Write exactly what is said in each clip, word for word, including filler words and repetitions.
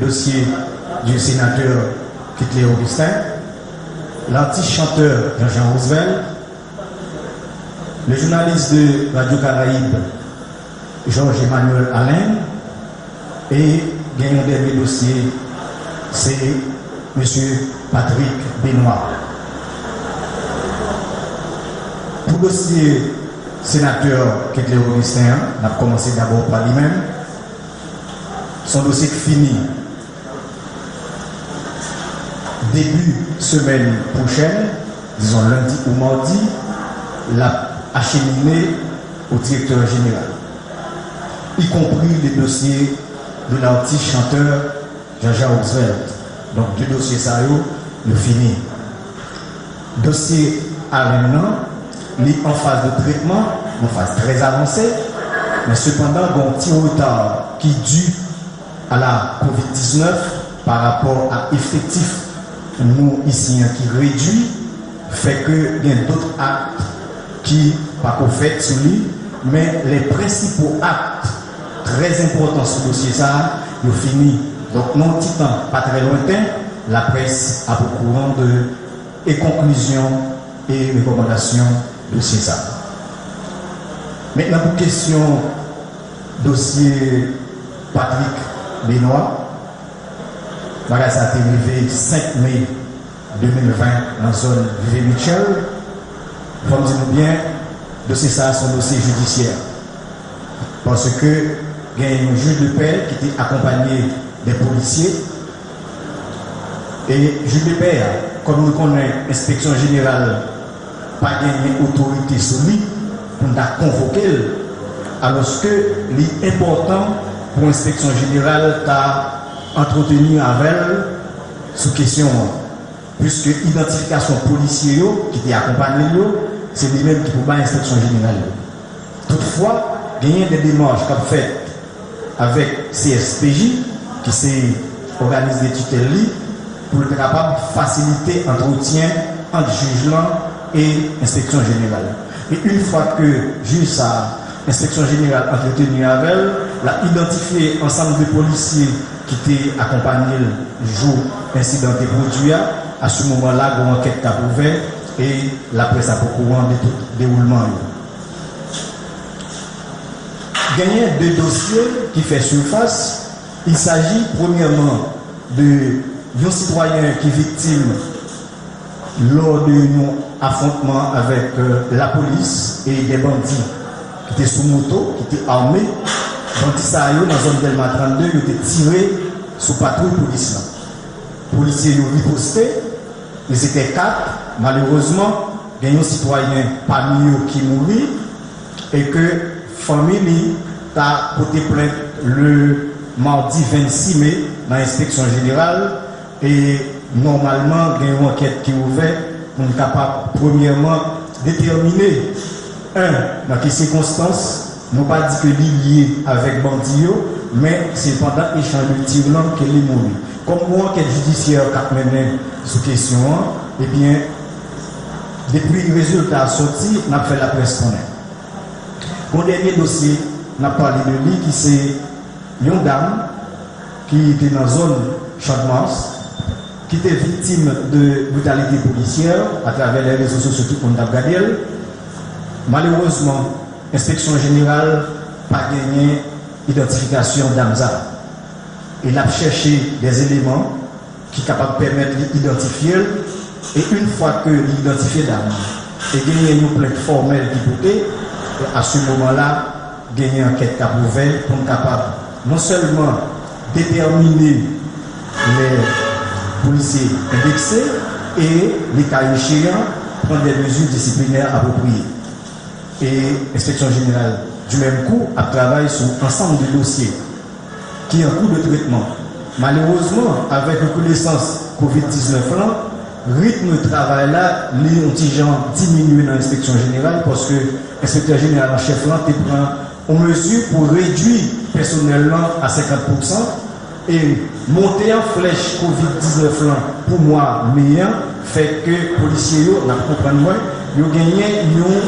dossier du sénateur Kettler Augustin, l'artiste chanteur Jean-Jean Roosevelt, le journaliste de Radio Caraïbe, Georges Emmanuel Alain, e gen yon dènye dosye, se Mesye Patrick Benoît. Pou dosye senatè Kettler Augustin an, n ap kòmanse dabò pa li menm. Se yon dosye k fini. Debi semèn pwochèn, dizon lendi ou madi, l ap achemine au directeur général, y compris le dossier de l'artiste chanteur Jean-Jean Roosevelt. Donk, de dosye sa yo, yo fini. Dosye Alain nan, li an faz de trètman, yon faz trè avanse, men sepandan, gen yon ti reta ki di a la kovid diznèf pa rapò a efektif nou isi an ki redui, fè ke gen dòt ak ki pako fèt sou li, men les principaux actes trè enpòtan sou dosye sa a, yo fini. Donk, nan yon ti tan pa trè lwenten, laprès ap okouran de e konklizyon e rekòmandasyon dosye sa a. Mentnan, pou kesyon dosye Patrick Benoît, bagay sa a te rive senk me de mil ven nan zòn Vive Mitchell. Fò m di nou byen, dosye sa a se yon dosye jidisyè. Paske gen yon jij de pè ki te akonpaye de polisye. E jij de pè a, kòm nou konnen enspeksyon jeneral pa genyen otorite sou li pou n ta konvoke l, alòske li enpòtan pou enspeksyon jeneral ta antreteni avè l sou kesyon an, piske idantifikasyon polisye yo ki te akonpaye l yo, se li menm ki pou bay enspeksyon jeneral yo. Toutfwa, genyen de demach k ap fèt avèk C S P J, ki se òganis de titèl li, pou l ta kapab fasilite antretyen ant jij lan e enspeksyon jeneral. E yon fwa ke jij sa a, enspeksyon jeneral antreteni avè l, l ap idantifye ansanm de polisye ki te akonpaye l jou ensidan te pwodui a. A se moman la, gen yon ankèt k ap ouvè e laprès ap okouran de tout dewoulman yo. Genyen de dosye ki fè sifas. Il s'agit premièrement de yon sitwayen ki viktim lò de yon afwontman avèk, euh, lapolis e de bandi ki te sou moto, ki te ame. Bandi sa yo, nan zòn Dèlma trannde, yo te tire sou patwouy polis la. Polisye yo riposte, ils étaient quatre. Malerezman, gen yon sitwayen pami yo ki mouri e ke fanmi li ta pote plent le madi vennsis me nan enspeksyon jeneral. E nòmalman, gen yon ankèt ki ouvè pou n kapab, premyèman, detèmine, en, nan ki sikonstans, nou pa di ke li lye avèk bandi yo, men se pandan echanj de tir lan ke li mouri. Kòm yon ankèt jidisyè k ap mennen sou kesyon an, ebyen, depi rezilta a sòti, n ap fè laprès konnen. Yon dènye dosye, n ap pale de li, ki se yon dam ki te nan zòn Champ de Mars, ki te viktim de britalite polisyè atravè lè rezo sosyo, tout moun t ap gade l. Malerezman, enspeksyon jeneral pa genyen idantifikasyon dam sa a. E l ap chèche de eleman ki kapab pèmèt li idantifye l, e yon fwa ke li idantifye dam nan, e genyen yon plent fòmèl ki pote, e a se moman la, genyen ankèt k ap ouvè pou n kapab non sèlman detèmine lè polisye endekse e, le ka echeyan, pran de mezi disiplinè apwopriye. E enspeksyon jeneral, du menm kou, ap travay sou ansanm de dosye ki an kou de trètman. Malerezman, avèk rekonesans kovid diznèf lan, ritm travay la, li yon ti jan diminye nan enspeksyon jeneral, paske enspektè jeneral an chèf lan te pran yon mezi pou redui pèsonèl lan a senkant pousan, e monte an flèch kovid diznèf lan pou mwa me an fè ke polisye yo, n ap konprann mwen, yo genyen yon,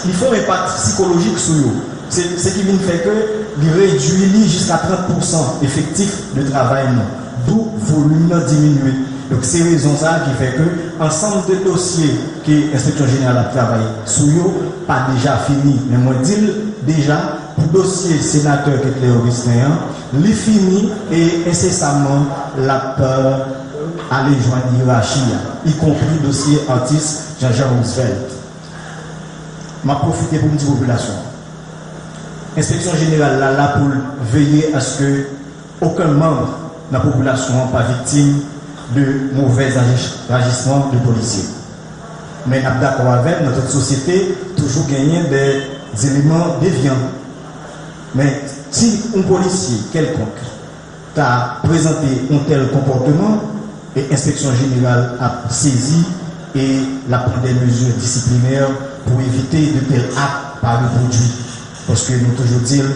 li fè yon enpak sikolojik sou yo. Se, se ki vin fè ke li redui li jiska trant pousan efektif de travay nou. Dou volim nan diminye. Donk, se rezon sa a ki fè ke ansanm de dosye ke Enspeksyon Jeneral ap travay sou yo pa deja fini. Men mwen di l deja, pou dosye senatè Kettler Augustin an, li fini e ensesamman l ap, euh, ale jwenn yerachi a, ikonpri dosye atis Jean-Jean Roosevelt. M ap pwofite pou m di popilasyon an, Enspeksyon Jeneral la la pou l veye aske okenn manm nan popilasyon an pa viktim de movèz ajis-, ajisman de polisye. Men n ap dakò avè m, nan tout sosyete, toujou genyen de eleman devyan. Men si yon polisye kèlkonk ta prezante yon tèl konpòteman, e Enspeksyon Jeneral ap sezi e l ap pran de mezi disiplinè pou evite de tèl ak pa repwodui. Paske nou toujou di l,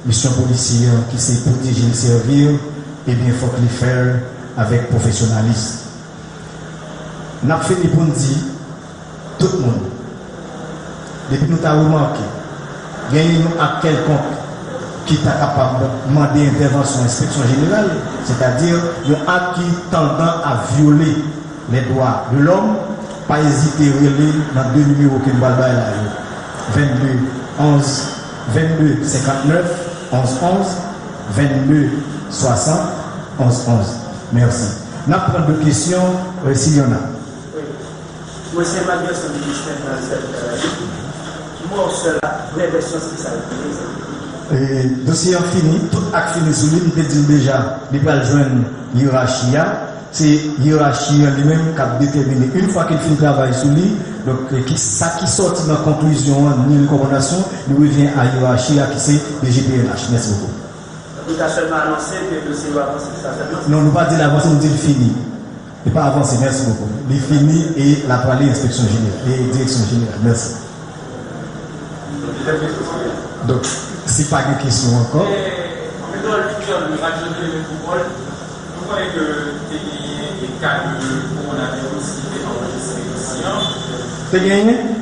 misyon polisye an ki se pwoteje l, sèvi l, ebyen, fòk li fè l avèk pwofesyonalis. N ap fini pou n di, tout moun, depi nou ta remake genyen yon ak kèlkonk ki ta kapab mande entèvansyon Enspeksyon Jeneral, sètadi yon ak ki tandan a vyole lè dwa de lòm, pa ezite rele nan de nimewo ke m pral bay la yo, vennde onz, vennde senkantnèf, onz onz, vennde swasant, onz onz. Mèsi. N ap pran de kesyon, euh, si y en a. Mwen se Magelson Justin nan sèt. Ki mòso la, vrè vèsyon se sa l ye, sa. E, dosye an fini, tout ak fini sou li, m te di l deja, li pral jwenn yerachi a. Se yerachi an li menm k ap detèmine, yon fwa ke l fin travay sou li, donk, e, ki, sa ki sòti nan konklizyon an, ni rekòmandasyon, li revyen a yerachi a ki se D G P N H. Mèsi bokou. Donk, nou ta sèlman anonse ke dosye yo avanse, se sa sèlman? Non, nou pa di l avanse, nou di l fini. Li pa avanse, mèsi bokou. Li fini e l ap prale enspeksyon jeneral, e direksyon jeneral. Mèsi. Donk, si pa gen kesyon ankò. Rudolph John, Radyo Tele Metropole, nou konnen ke te genyen de ka de kowonaviris ki te anrejistre isi an. Te genyen?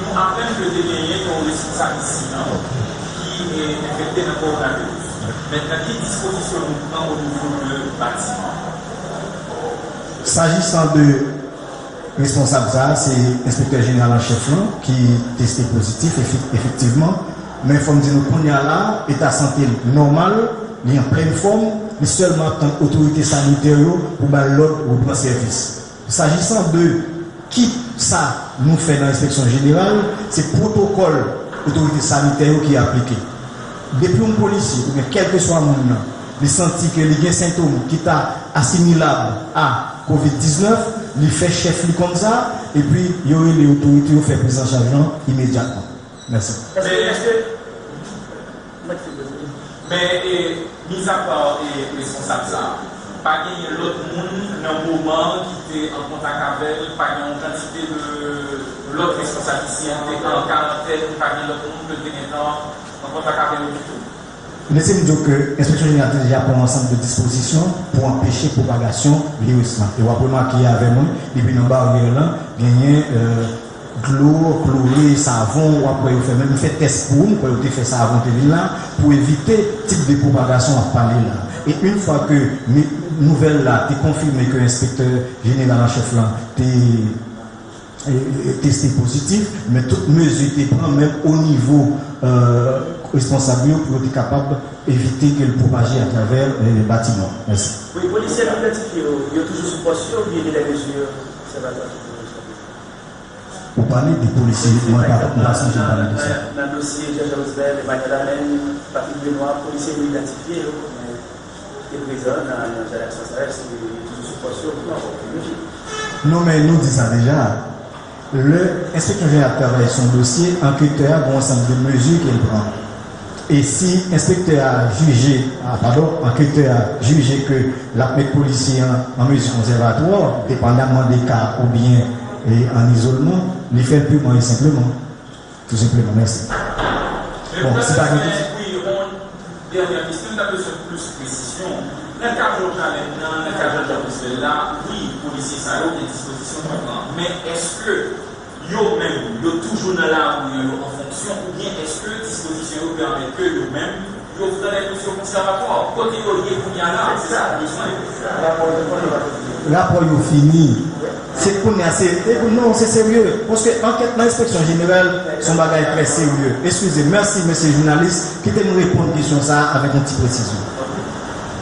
Nou aprann ke te genyen yon responsab isi an ki, e, enfekte nan kowonaviris. Mentnan, ki dispozisyon nou pran o nivo de batiman? S'agissant de responsab sa a, se enspektè jeneral an chèf lan ki teste pozitif, efe-, efektivman. Men fò m di nou, kounye a la, eta sante l nòmal, li an plèn fòm, li sèlman ap tann otorite sanitè yo pou ba l lòd repran sèvis. S'agissant de kit sa nou fè nan enspeksyon jeneral, se pwotokòl otorite sanitè yo ki aplike. Depi yon polisye, oubyen kèlkeswa moun nan, li santi ke li gen sentòm ki ta asimilab a kovid diznèf, li fè chèf li konn sa, epi yo rele otorite yo fè priz an chaj lan imedyatman. Mèsi. Èske, èske, mèt fil dezole. Men, e, mizapa, e, responsab sa a, pa genyen lòt moun nan moman an ki te an kontak avè l, pa gen yon kantite de lòt responsab isi an te an karantèn, pa gen lòt moun ke l te gentan an kontak avè yo ditou? Lese m di w ke Enspeksyon Jeneral te deja pran yon ansanm de dispozisyon pou anpeche pwopagasyon viris lan. E w ap remake avè mwen, depi nan baryè lan, genyen, e, dlo, klore, savon, w ap wè yo fè. Menm fè tès pou ou, m kwè yo te fè sa avan w te vin la, pou evite tip de pwopagasyon w ap pale la. E yon fwa ke mi-, nouvèl la te konfime ke enspektè jeneral an chèf lan te, e, teste pozitif, men tout mezi te pran, menm o nivo, e, responsab yo, pou yo te kapab evite ke l pwopaje atravè, e, batiman. Mèsi. Wi, polisye nou idantifye yo, yo toujou sou pòs yo, oubyen gen de mezi obsèvatwa ki pran yo jiska prezan? Ou pale de polisye, mwen pa, m pa sonje m pale de sa. Nan, nan dosye Jean-Jean Roosevelt, Emmanuel Alain, Patrick Benoît, polisye nou idantifye yo, men te prezan nan, nan Jardin Sensarès, yo toujou sou pòs yo, pou ankò pli. Non, men nou di sa deja. Lè enspektè jeneral ap travay sou yon dosye, anketè a gen yon ansanm de mezi ke l pran. E si enspektè a jije, a, padon, anketè a jije ke l ap met polisye an an mezi konsèvatwa, depandamman de ka oubyen, e, an izolman, li fè l piman e senpleman. Tou senpleman, mèsi. Bon, si pa gen kesyon. Wi, yon dènyè kesyon, m ta bezwen plis presizyon. Nan ka Jean-Jean Alain nan, nan ka Jean-Jean Roosevelt la, wi, polisye sa yo gen dispozisyon pou pran. Men èske Yo menm, yo toujou nan lari an, yo an fonksyon, oubyen èske dispozisyon yo pèmèt ke yo menm, yo pran lè pou yo konservatwa? Kote yo ye kounye a la, se sa nou bezwen. Rapò yo fini. Se kounye a, se, e, non, se serye. Paske ankèt nan enspeksyon jeneral, se yon bagay trè serye. Eskize, mèsi, mesye jounalis, kite m reponn kesyon sa a avèk yon ti presizyon.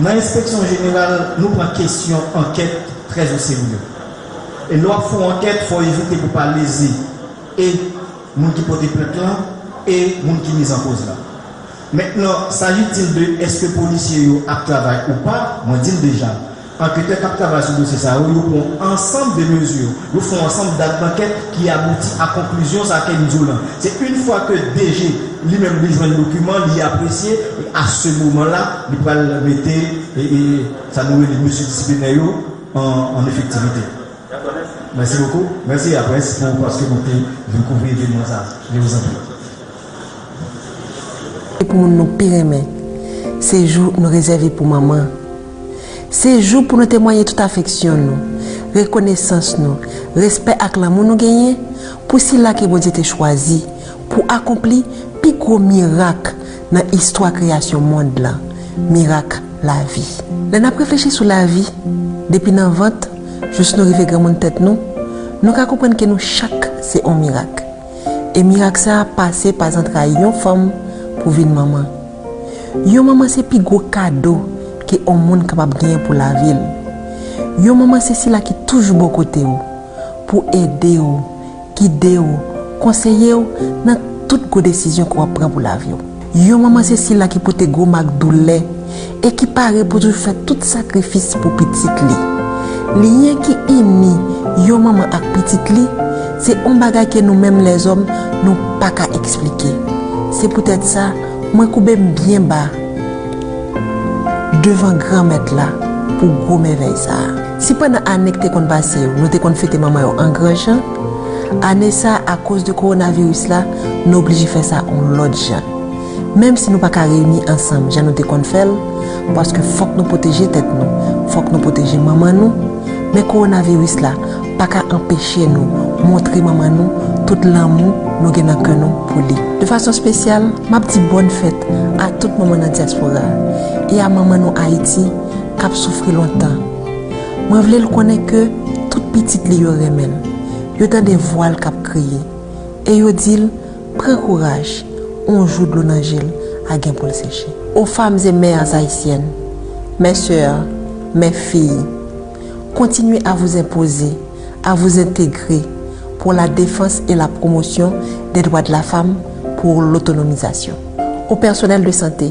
Nan enspeksyon jeneral, nou pran kesyon ankèt trè o serye. E lè w ap fè yon ankèt, fò w evite pou pa leze e moun ki pote plent lan e moun ki mizankoz la. Mentnan, sajitil de èske polisye yo ap travay ou pa, mwen di l deja, anketè k ap travay sou dosye sa yo, yo pran yon ansanm de mezi, yo fè yon ansanm dak dankèt ki abouti a konklizyon sa ke m di w lan. Se yon fwa ke D G li menm li jwenn dokiman, li apresye, e a se moman la, li pral mete e, e, sa nou rele mezi disiplinè yo an, an efektivite. Mèsi bokou. Mèsi laprès pou paske nou te vin kouvri evenman sa. Je vous en prie. Pou moun nou pi renmen. Se jou nou rezève pou manman. Se jou pou nou temwaye tout afeksyon nou, rekonesans nou, respè ak lanmou nou genyen pou sila ke Bondye te chwazi pou akonpli pi gwo mirak nan istwa kreyasyon mond lan, mirak lavi. Lè n ap reflechi sou lavi, depi nan vant jis nou rive granmoun tèt nou, nou ka konprann ke nou chak se on mirak. E mirak sa a pase pa zantray yon fanm pou vin manman. Yon manman se pi gwo kado ke on moun kapab genyen pou lavi l. Yon manman se sila ki toujou bò kote w, pou ede w, gide w, konseye w nan tout gwo desizyon ke w ap pran pou lavi w. Yon manman se sila ki pote gwo mak doulè e ki pare pou toujou fè tout sakrifis pou pitit li. Lyen ki ini yon manman ak pitit li, se on bagay ke nou menm lèzòm nou pa ka eksplike. Se poutèt sa, mwen koube m byen ba devan Granmèt la pou gwo mèvèy sa a. Si pandan ane k te konn pase yo, nou te konn fete manman yo an gran jan, ane sa a, akoz de kowonaviris la, nou oblije fè sa on lòt jan. Menm si nou pa ka reyini ansanm jan nou te konn fè l, paske fòk nou pwoteje tèt nou, fòk nou pwoteje manman nou, men kowonaviris la pa ka anpeche nou montre manman nou tout lanmou nou gen nan kè nou pou li. De fason espesyal, m ap di bòn fèt a tout manman nan dyaspora e a manman nou Ayiti k ap soufri lontan. Mwen vle l konnen ke tout pitit li yo renmen l. Yo tande vwa l k ap kriye e yo di l, pran kouraj, on jou dlo nan je l a gen pou l seche. Aux femmes et mères haïtiennes, mes sœurs, mes filles, continuez à vous imposer, à vous intégrer pour la défense et la promotion des droits de la femme, pour l'autonomisation. Au personnel de santé,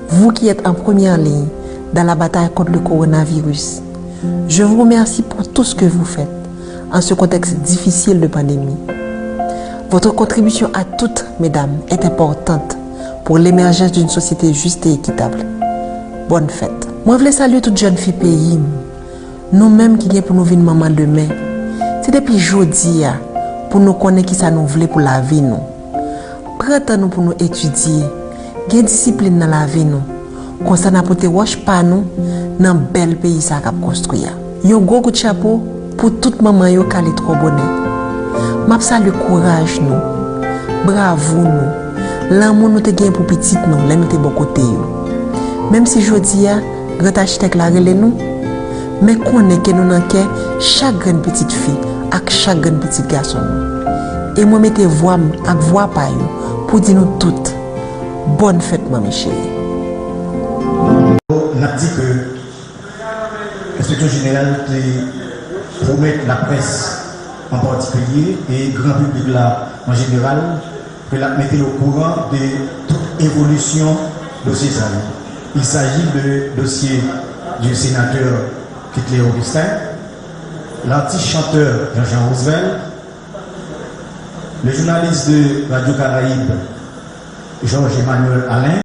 vous qui êtes en première ligne dans la bataille contre le coronavirus, je vous remercie pour tout ce que vous faites en ce contexte difficile de pandémie. Votre contribution à toutes, mesdames, est importante pour l'émergence d'une société juste et équitable. Bonne fête. Mwen vle salye tout jèn fi peyi m. Nou menm ki gen pou nou vin manman demen, se depi jodi a pou nou konnen kisa nou vle pou lavi nou. Pran tan nou pou nou etidye, gen disiplin nan lavi nou. Konsa n a pote wòch pa nou nan bèl peyi sa k ap konstwi a. Yon gwo kout chapo pou tout manman yo k ale twò bonè. M ap salye kouraj nou, bravou nou, lanmou nou te gen pou pitit nou lè nou te bò kote yo. Menm si jodi a, Grand Achitèk la rele nou, men konnen ke nou nan kè chak grenn pitit fi ak chak grenn pitit gason nou. E mwen mete vwa m ak vwa pa yo pou di nou tout, bòn fèt manmi cheri. N ap di ke Enspeksyon Jeneral te pwomèt laprès an patikilye e gran piblik la an jeneral ke l ap mete l okouran de tout evolisyon dosye sa yo. Il s'agit de dossier du sénateur Kettler Augustin, l'artiste chanteur Jean-Jean Roosevelt, le journaliste de Radio Caraïbe, Georges Emmanuel Alain,